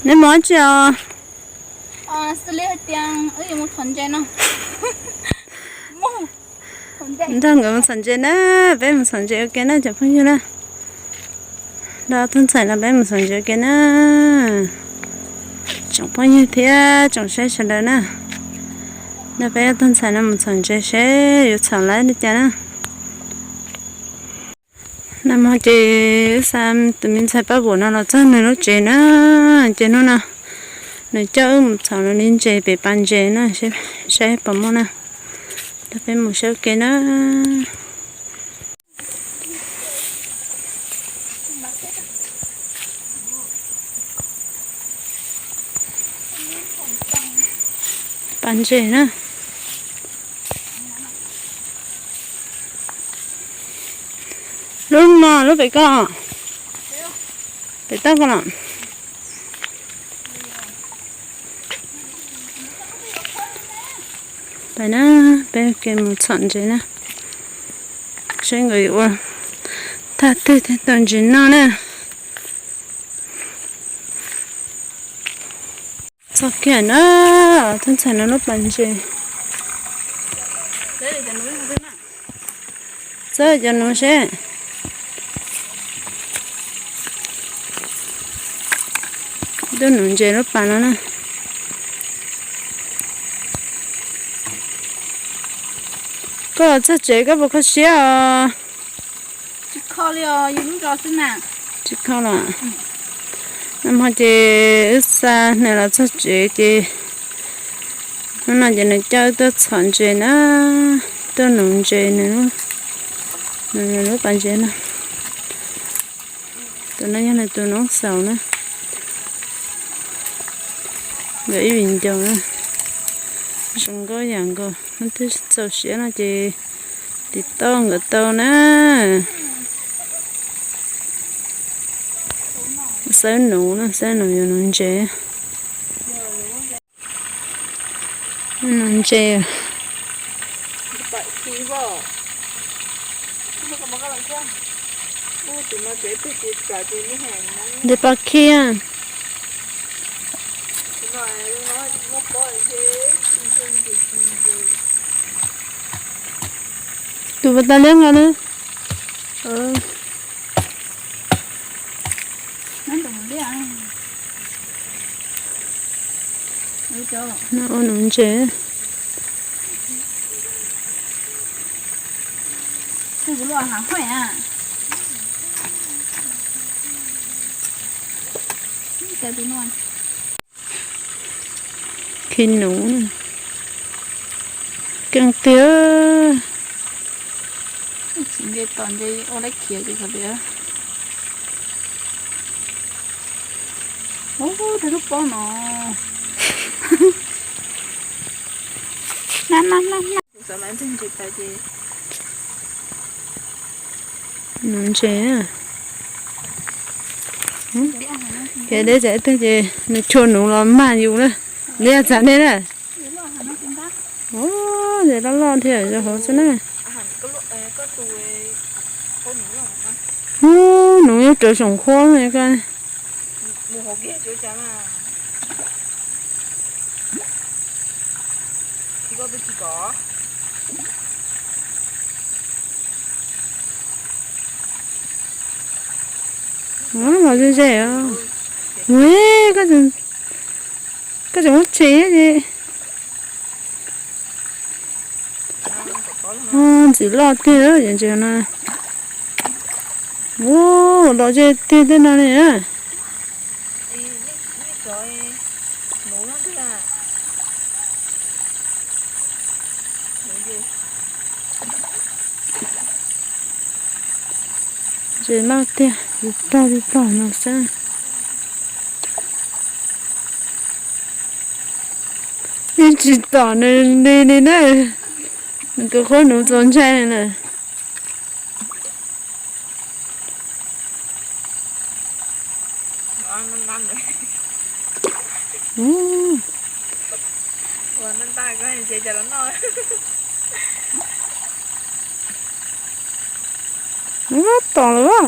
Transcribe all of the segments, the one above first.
Neb mus dab tsi os? Nrog nkawd mus txhom ntses na, peb mus txhom ntses ua ke na tsoom phooj ywg na. Nrog tug ntxhais no peb mus txhom ntses ua ke na. Tsoom phooj ywg thiab tsoom saib sawv daws na, nrog peb tug ntxhais no mus txhom ntses seb yuav txhom laib li cas na. Nag hmo ces wb xa tus me ntxhais Paj Vuam no los txog nws lub tsev na. Ces hnub no nws coj wb mus txhom lub ntses pem pas ntses na, saib puas muaj na. Nrog peb mus saib ua ke na. Pas ntses na. Lub no lub pem ko, pem toj ko los. Pais na, peb ke mus txhom ntses na, seb nkawd yuav ua thaj twg thiaj tau ntses noj na. Txog kiag na, tub ntxhais no lub pas ntses. Txawb cov nuv seb. Tuaj nuv ntses lub pas no na. Koj los txog tsev koj puas kho siab os? Tsis kho li os, yus lub zos xwb na. Tsis kho los? Nag hmo ces wb xa nws los txog tsev ces hnub no ces nws coj wb tuaj txhom ntses na, tuaj nuv ntses nws, nws lub pas ntses na. Tus no yog nws tus noob xaus na. Nkawd ib viv ncaus na, zoo nkauj yam nkaus. Hnub twg txaus siab no ces tiv tauj nkawd tau na. Xawb nuv na, xawb nuv yuav nuv ntses. Nuv ntses. Ntses pas khi. Tus pas tas liab nkaus na. Ua nuv ntses. Khi nuv, keej tiag. Tsis nce tom nce ua dab khiav ces qhov tias. Ub, rau lub pob no. Xav mas ntses pais ces. Nuv ntses. Ces deb tsam ib tag ces nws chua nuv los mag yus na. Neb txav nej na. Ub, ces loj loj thiab zoo hauv xwb na. Ub, nuv nyob rawv saum nqhuab ko. Los ze ze os. Ue, koj tseem muab tshem ces. Ntxim loj tiag ntses na. Ua, los ze tiag tej no li na. Ntses loj tiag, yus plog yus plog no xwb. Yeej tsis tom nws li li na. Nws kawg qhuab nuv txaus ntshai na. Nws tom lawm.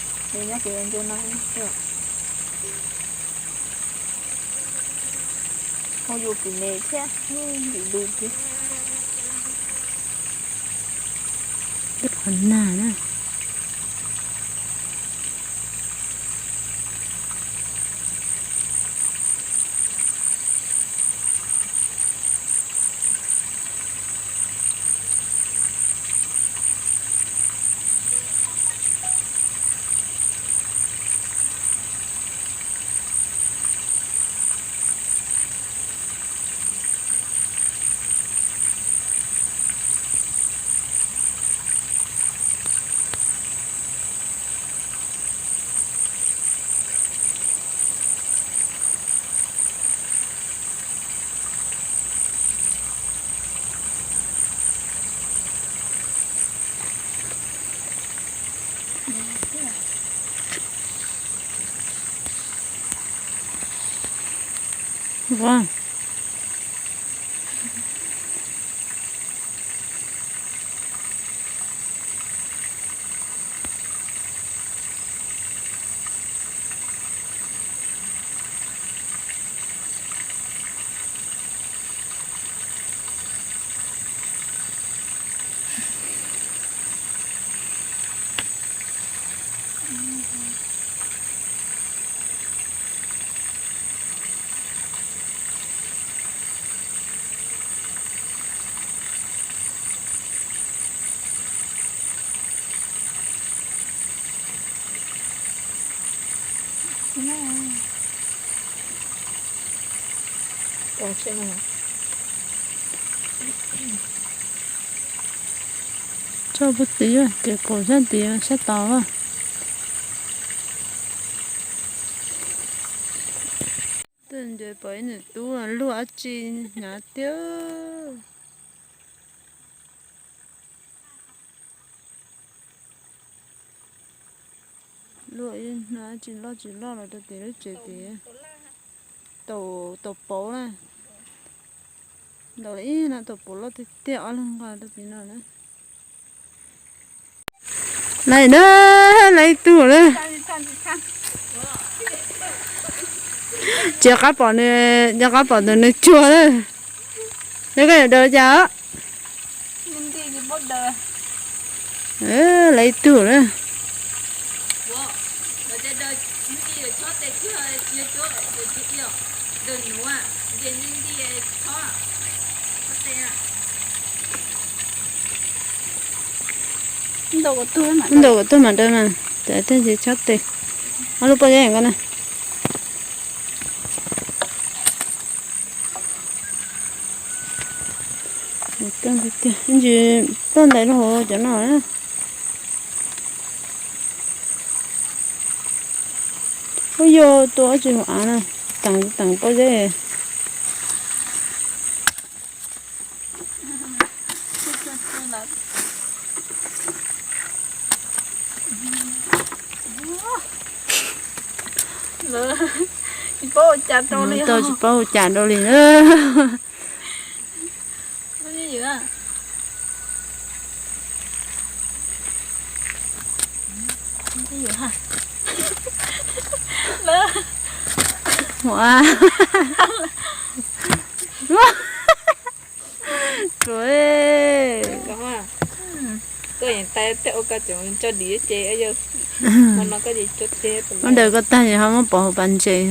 Nyob kuv yuav ncu no, ho yus kuv me thiab, dim lus tiag. Ib qhov nag na. Ua. Tso puag tim, ces kaum sab tim sab tod. Tej nce pom ib niam tub luaj dab tsi hnyav tiag. Luaj ib hnab tsis loj tsis loj los rau tim lub tsev tid. Tau, tau pauv na. Ntau ib hnab tau pauv loj tiag tiag, ob leeg nqa rau tim no na. Laiv na, laiv ib tug na. Tsis qab pom nws, tsis qab pom tus nws tsuag na. Nws koj yuav daws cas? Laiv ib tug na. Ntau kuv tuaj mam daws mas, tej tsis txhob tes. Ob lub pob zeb ko na. Ib ntsis ploj ntais rau hauv cov no na. Ub, yog tua dab tsi hauv av na, teem teem pob zeb. Tsis paub ua cas rau li na. Ua, ruam. Koj yeej tais tej ua koj tseem tso dim ces yog, hmo no koj tsis tso tseg. Muab daws koj tag es ho muab pov hauv pas ntses.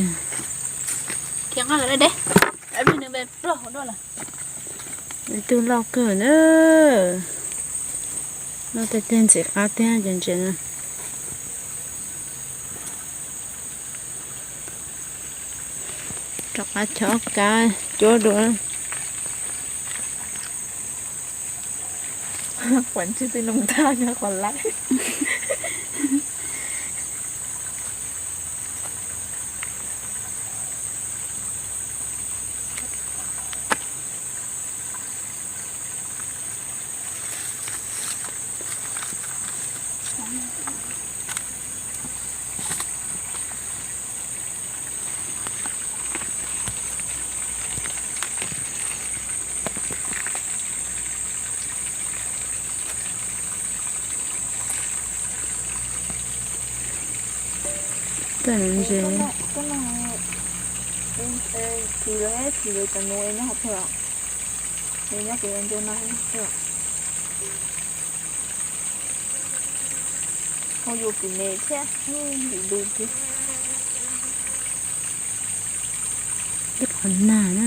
Ib tug loj kawg na. Loj tiag tiag, ntxim qab tiag cov ntses no. Rov qab chob kab cuab dua. Quav ntswg twb noo tag nyob qhov laib. Tej nuv ntses. Koj no, koj no, thim lawv, thim lawv cov nuv es nyob hauv pheej os. Es nyob kuv yuav ncua no thiab. Ho yus kuv me thiab, dim lus thiab. Tej qhov nag na.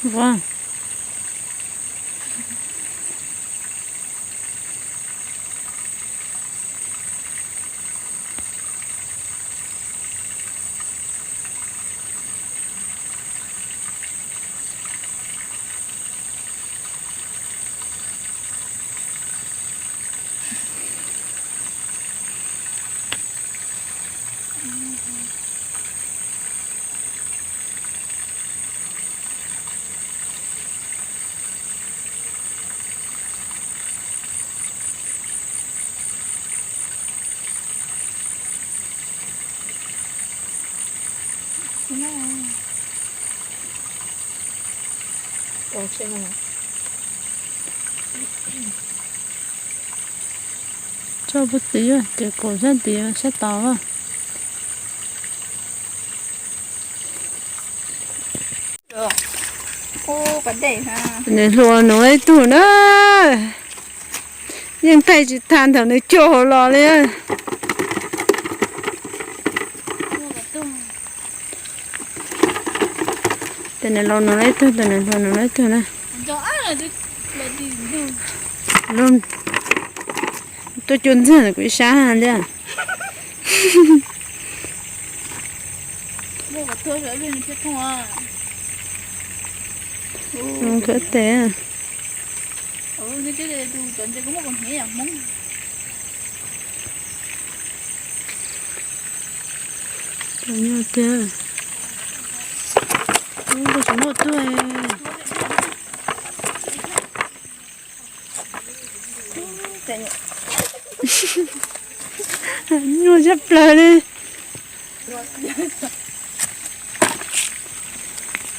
Vau. Tso puag tim, ces kaum sab tim sab tod. Tus niam hluas nuv ib tug na, yeej thaij tsis tag ntawm nws coj hauv los li. Tus niam laus nuv ib tug, tus niam hluas nuv ib tug na. Tuaj cuab ntxiag ntawm kuv ib sab thiab. Khawb tes. Nyuaj tiag. Kuv tsis muaj tuaj. Nyuaj tshaj plaws li.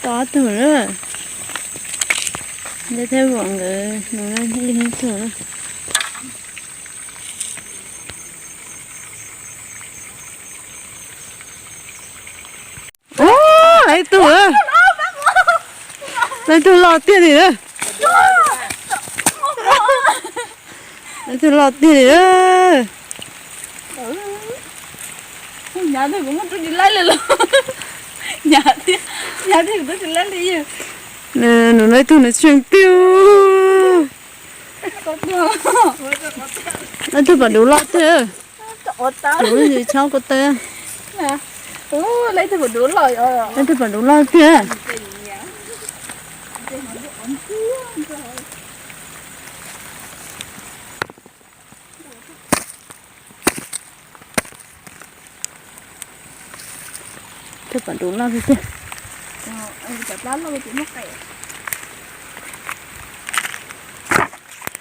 Tau ob tug na. Ntej thiab Vom nkawd no li ib tug na. Ub, lawv ib tug, lawv ib tug loj tiag li na. Lawv ib tug loj tiag li na. Nws lawv ib tug nws tseem tiag. Lawv ib tug pas duv loj tiag. Duv li txhob ko taw. Lawv ib tug pas duv loj tiag. Tus pas duv loj tiag tiag.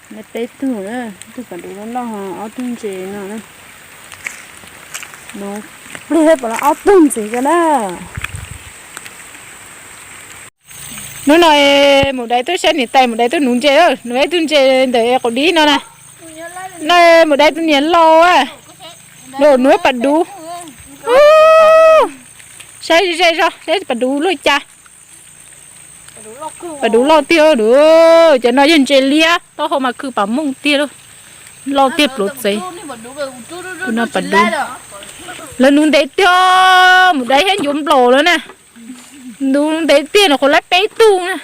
Lawv peb tug na, tus pas duv loj loj, ob tug ntses no na. Nuv plig thiab puas los ob tug ntxiv ko na. Hnub no mus dai tuaj saib niam tais mus dai tuaj nuv ntses, nuv ib tug ntses ntawm qaum dib no na. No mus dai tus niam laus, nuv pas duv. Saib ze zog saib pas duv luaj cas. Pas duv loj tiag duv. Cov no yog ntses liab, taub hau mas khw pam mooj tiag lauj. Loj tiag pluav txev. Tus no pas duv. Lawv nuv ntev tiag, mus dai thiab ncuav nplaum lawm na. Nuv ntev tiag, nws qhuav laib peb tug na.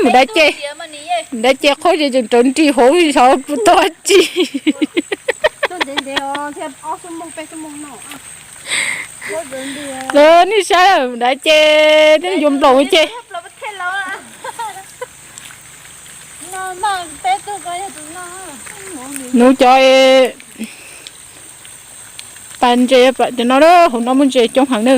Dav ces, dav ces qhov ces tseem rawv nris hauv xyov puas tau dab tsi. Lawv nej saib dav ces tej ncuav nplaum ces. Nuv cov pas ntses cov no, hauv no muaj ntses coob heev na.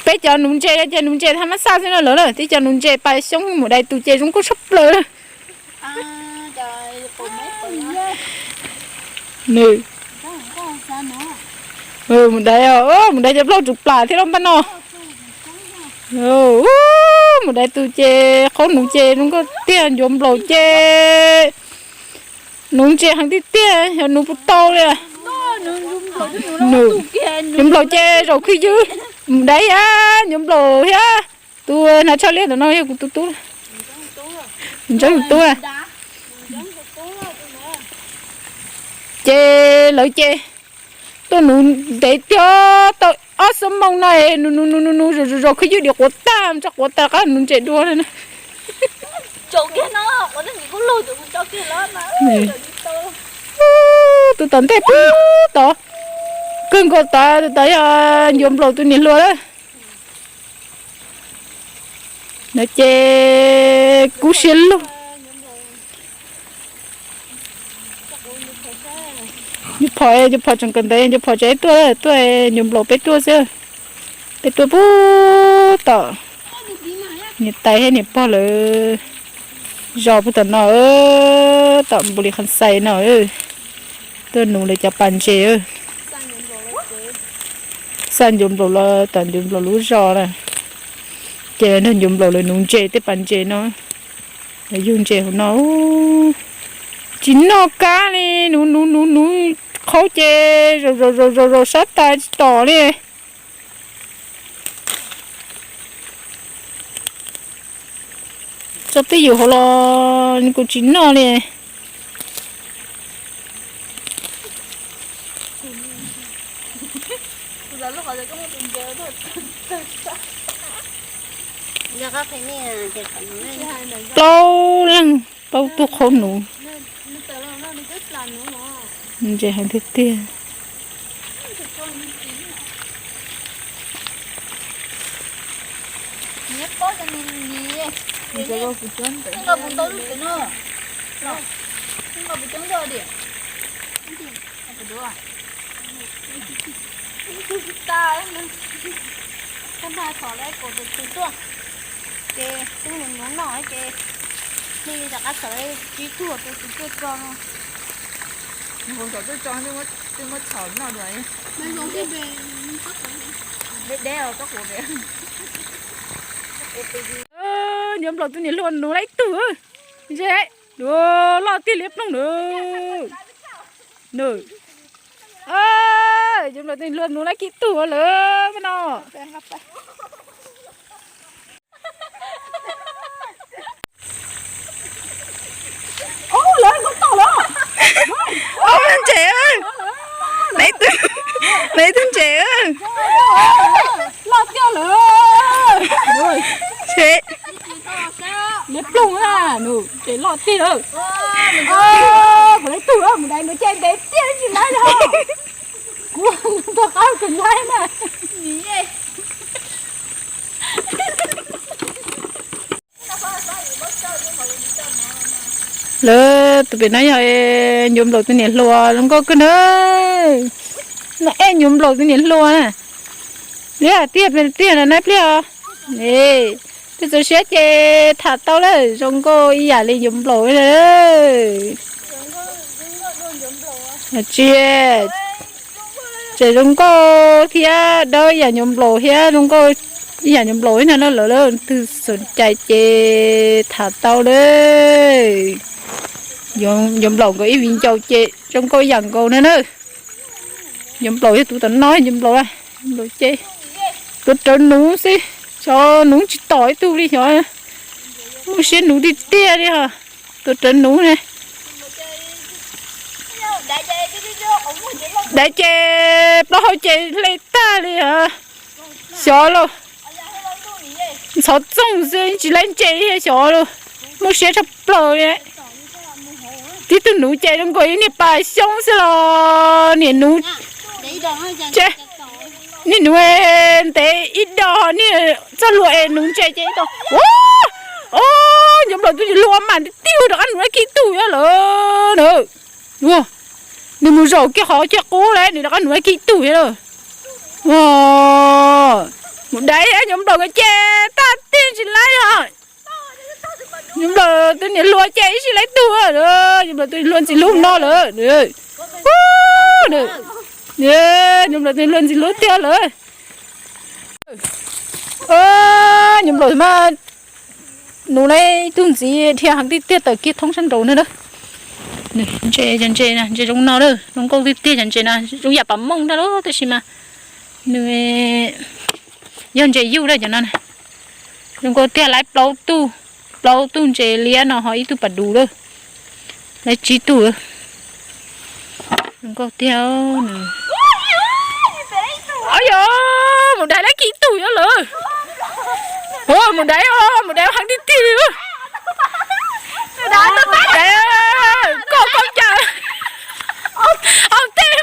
Peb cov nuv ntses ces nuv ntses thaj mab xaj xwb no lawm na, tib cov nuv ntses pas xyoob mus dai tus ces zoo nkauj tshaj plaws na. Nws mus dai, mus dai cov plaub tsuv plas thiab los npaj no. Mus dai tus ces qhov nuv ces zoo nkauj tiag, ncuav nplaum ces nuv ntses heev tiag tiag, yog nuv puas tau li. Ncuav nplaum ces zaum khwb ywg, mus dai thiab ncuav nplaum thiab. Tus hnav tsho liab ntawm no yog kuv tus tub, ntseeb tus tub. Ces lawv ces tuaj nuv ntev tiag tau ob xuab moos no, nuv nuv nuv nuv nuv zaum zaum zaum khwb ywg dim quav tag, tso quav tag rov qab nuv ntses dua. Tus tom ntej puag tod, kawg nkaus tod, tus tod yog ncuav nplaum tus niam hluas lawm. No ces kub siab lug. Ncuav phom, ncuav phom tseem kawm ntawv, ncuav phom tseem tuaj, tuaj ncuav nplaum peb tuaj xwb. Peb tuaj puag tom niam tais thiab niam pog lawv zos puag tom no, tom npus li qhov xais no. Tuaj nuv lawv cov pas ntses. Xaj ncuav nplaum los tom ncuav nplaum lub zos na. Ces nrog ncuav nplaum lawv nuv ntses tej pas ntses no. Lawv yug ntses hauv no. Tsis noj kab li, nuv nuv nuv nuv qhaub ces zaum zaum zaum zaum sab tas tsis tom li. Tso twj ywm hauv los kuj tsis noj li. Plaub leeg, plaub tug qhaub nuv. Ntses heev tiag tiag. Ces twb mus nuv noj ces nej rov qab txhom tsib tug tus tus tuaj tso no. Twb muab txhom noj dua. Deb deb os, txhob quav pem. Ncuav nplaum tus niam hluas nuv lawm ib tug. Ntses loj tiag li ploog na. Nws, ncuav nplaum tus niam hluas nuv lawm ib tug lawm no. Ntses, nws ib tug ntses. Loj tiag lawm. Nws ploog na, nws ces loj tiag lawm. Kuv lawv tug mus dai nws ces ntev tiag tsis laib li. Kuv nws tau qab tsis laib na. Lawv tus pem no yog ncuav nplaum tus niam hluas zoo nkauj kawg na. No es ncuav nplaum tus niam hluas na. Liab tiag tiag na, nab pliag os. Twb txaus siab ces tham tau lawm, zoo nkauj ib yam li ncuav nplaum na. Tsis, tseem zoo nkauj thiab dawb ib yam ncuav nplaum thiab zoo nkauj ib yam ncuav nplaum ib no na. Lawv leej twg xom cai ces tham tau lawm. Ncuav nplaum nkaus ib viv ncaus ces zoo nkauj ib yam nkaus na na. Ncuav nplaum yog tus tom no ncuav nplaum, nplaum ces tuav rawv nuv xwb, xyov nuv tsis tom ib tug li xyov. Muaj siab nuv tiag tiag li os, tuav rawv nuv ne. Dai ces plaub hau ces hle tag li. Xyov lauj. Ntxhov txooj xwb tsis laib ntse thiab xyov lauj. Muaj siab tshaj plaws li. Tib tug nuv ces zoo nkaus ib niag pas xyoob xwb los niag nuv. Niag nuv ntev ib do, niag txoj hlua es nuv ntse ces ib do. Os, ncuav nplaum tus niag hlua mas tiag tiag rov qab nuv laib khib tug thiab lawm na. Nws mus zaum kiag qhov chaw qub lawm nws rov qab nuv laib khib tug thiab lawm. Mus dai ncuav nplaum ces tag tiag tsis laib os. Ncuav nplaum tus niag hlua ces ib sij laib tug. Ncuav nplaum tus niag hlua ntxim hlub no lawm. Ncuav nplaum tus niag hlua ntxim hlub tiag lawm. Ncuav nplaum mas nuv laib ib tug ntxiv dhia heev tiag tiag tawm kiag thoob sab nraud na. Ntses, ntses, ntses zoo no, zoo nkauj tiag tiag cov ntses no, zoo yam pam mooj ntag lauj, tab sis mas nws yog ntses yuj na cov no. Zoo nkauj tiag, laib plaub tug, plaub tug ntses liab no ho ib tug pas duv lawm. Laib tsib tug lawm. Zoo nkauj tiag. Yog, mus dai laib khib tug thiab lawm. Mus dai, mus dai heev tiag tiag li. Koj koj cas, au tej,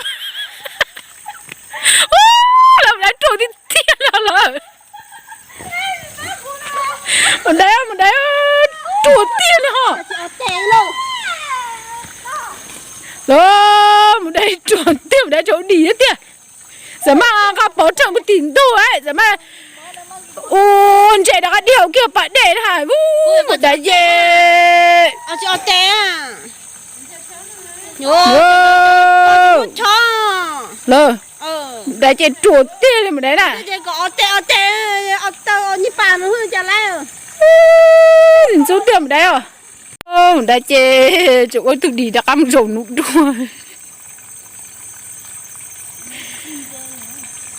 lawv mus dai ruam tiag tiag li lawm. Mus dai, mus dai ruam tiag li ho. Lawv mus dai ruam tiag, mus dai rau dim tiag. Xam maj nqa pov rheej puag tim ntug, xam maj ua ntses rov qab dhia kiag pas dej na. Mus dai ces lawv dai ces ruam tiag li mus dai na. Ntxub tiag mus dai os. Mus dai ces tseem ua tug dim rov qab mus zaum nuv dua.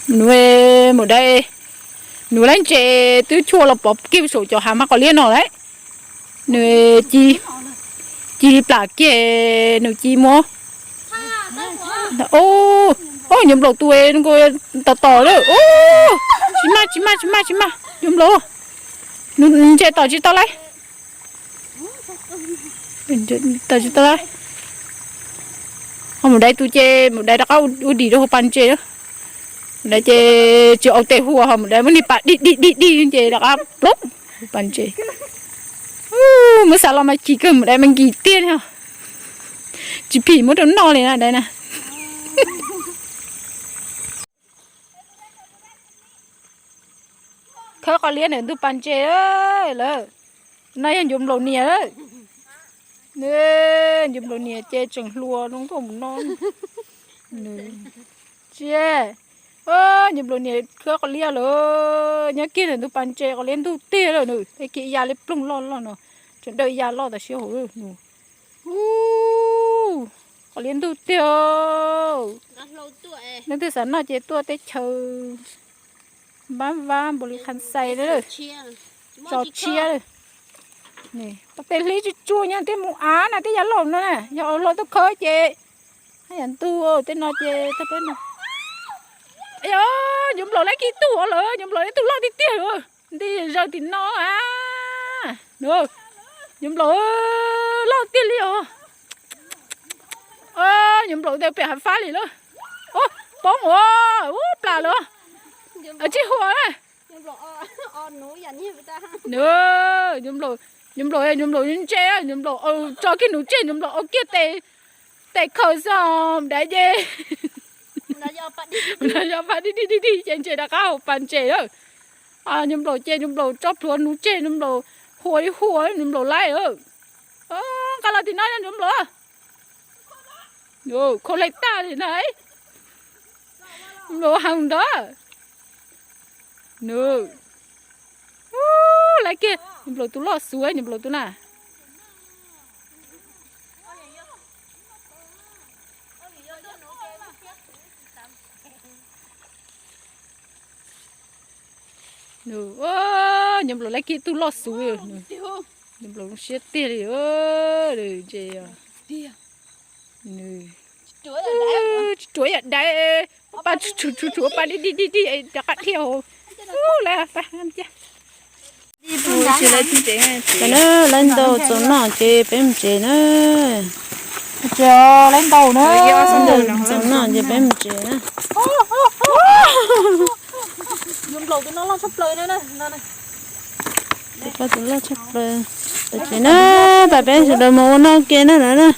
Nws mus dai, nws laib ntses twb chua los pov kiag saum cov hav mab qos liab no lawm. Nws ci, ci plam kiag nws ci muab. Ncuav nplaum tus tos tos lawm. Tsis maj, tsis maj, tsis maj, tsis maj, ncuav nplaum. Nws ntses tom tsis tau lawm. Tom tsis tau lawm. Ho mus dai tus ces mus dai rov qab ua dim rau hauv pas ntses. Mus dai ces tsis au tes hua ho mus dai muab niag pas dig dig dig dig ces rov qab plob hauv pas ntses. Muab xav los mas chim kawg mus dai mas nkim tiag li. Tsis phim muab rau noj li na dai na. Khawb qos liab ntawm ntug pas ntses lawm. No yog ncuav nplaum niam lawm. Ncuav nplaum niam ces tseem hluas zoo nkauj mus no. Tsis, ncuav nplaum niam khawb qos liab lawm. Nyob kiag ntawm ntug pas ntses qos liab ntug tiag lawm nws, tag kis ya li ploog loj loj no, tseem dawj ya loj tam sim hauv nws. Qos liab ntug tiag. Leej twg xav noj ces tuaj teb chaws Npab Vab Npaus Lis Khas Xais lawm. Tso tshiab lawm. Tej hlib tsuj tsuag nyob tej mus av na, tej yav laus no na, yog laus tuaj khawb ces haj yam ntug tej no ces tag peb no. Yog, ncuav nplaum laib khib tug lawm, ncuav nplaum laib tug loj tiag tiag lawm. Nti zaws tim no a. Ncuav nplaum loj tiag li os. Ncuav nplaum ntawd pem hav fab li lawm. Poob ua, ua plas lawm. Tsis huam na. Ncuav nplaum, ncuav nplaum ntse, ncuav nplaum tso kiag nws tseg, ncuav nplaum ua kiag tes khaws xwb os, dav ces. Yog pas dig dig dig dig ces ntses rov qab hauv pas ntses lawm. Ncuav nplaum ces ncuav nplaum tso plhuav nws tseg, ncuav nplaum hua ib hua, ncuav nplaum laib. Nqa los tim no ncuav nplaum. Khau hle tag li na. Ncuav nplaum heev ntawd. Nws, laib kiag ncuav nplaum tus loj xwb, ncuav nplaum tus na. Nws, ncuav nplaum laib kiag tug loj xwb, ncuav nplaum zoo siab tiag li. Ntses, nws Tuav yam dais, pa tsuj tsuj tsuj pa dig dig dig dig rov qab dhia hauv. Lawv, lawv ntau txaus noj ces peb mus tsev na. Lawv ntau na. Txaus noj ces peb mus tsev na. Tus paj tus loj tshaj plaws. Peb tsev na, pab peb sawv daws mus ua noj ke na lawm na.